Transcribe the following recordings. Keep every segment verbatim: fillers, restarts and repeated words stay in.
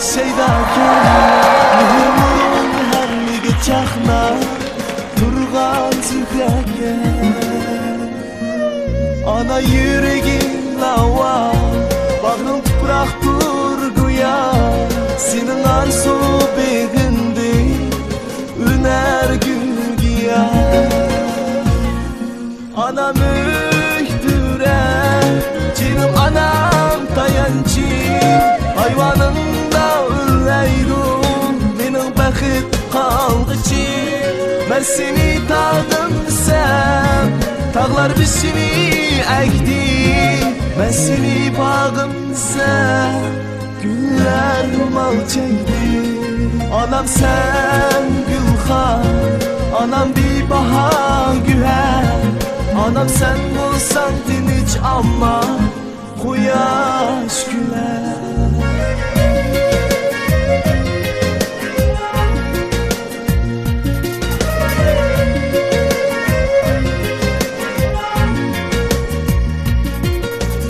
شەيدا كۆرۈنۈپ، مېھىر نۇرۇڭ ھەممىگە چاقناپ تۇرغان زۆھرەگە. ئانا يۈرىكىڭ لاۋا، باغرىڭ تۇپراقتۇر گويا، سېنىڭ ئارزۇ بېغىڭدىن ئۈنەر گۈل گىياھ. ئانام ئۆي تۆرە، جېنىم ئانام تايانچى، ئايۋانىڭدا ئۈنلەيدۇ مېنىڭ بەخت قالغۇچى. مەن سېنى تاغىم دېسەم، تاغلار بېشىنى ئەگدى. مەن سېنى باغىم دېسەم، گۈللەر رومال چەكتى. ئانام سەن گۈلخان، ئانام بىباھا گۆھەر. ئانام سەن بولساڭ تىنچ، ئامما قۇياش كۈلەر.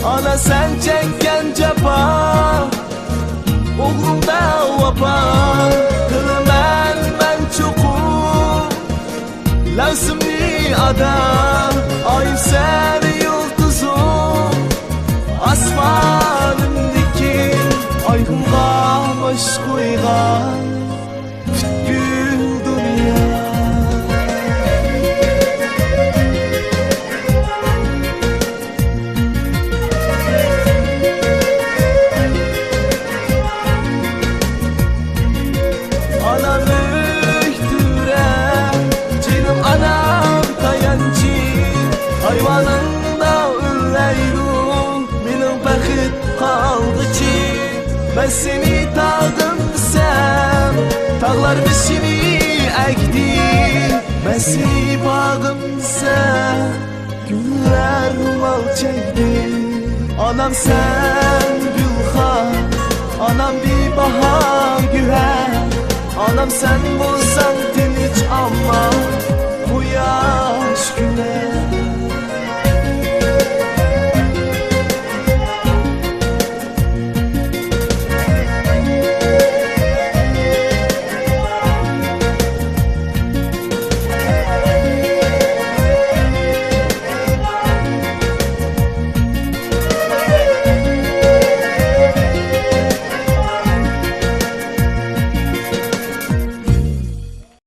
ئانا سەن چەككەن جاپا، ئوغلۇڭدا ۋاپا قىلىمەن مەن چوقۇم. لەۋزىمنى ئادا، ئايىم سەن يۇلتۇزۇم، ئاسمانىمدىكى ئايغىڭغا باش قويغان پۈتكۈل دۇنيا. ئانام ئۆي تۆرە، جېنىم ئانام تايانچى، ئايۋانىڭدا ئۈنلەيدۇ مېنىڭ بەخت قالغۇچى. مەن سېنى تاغىم دېسەم، تاغلار بېشىنى ئەگدى. مەن سېنى باغىم دېسەم، گۈللەر رومال چەكتى. ئانام سەن گۈلخان، ئانام بىباھا گۆھەر. ئانام سەن بولساڭ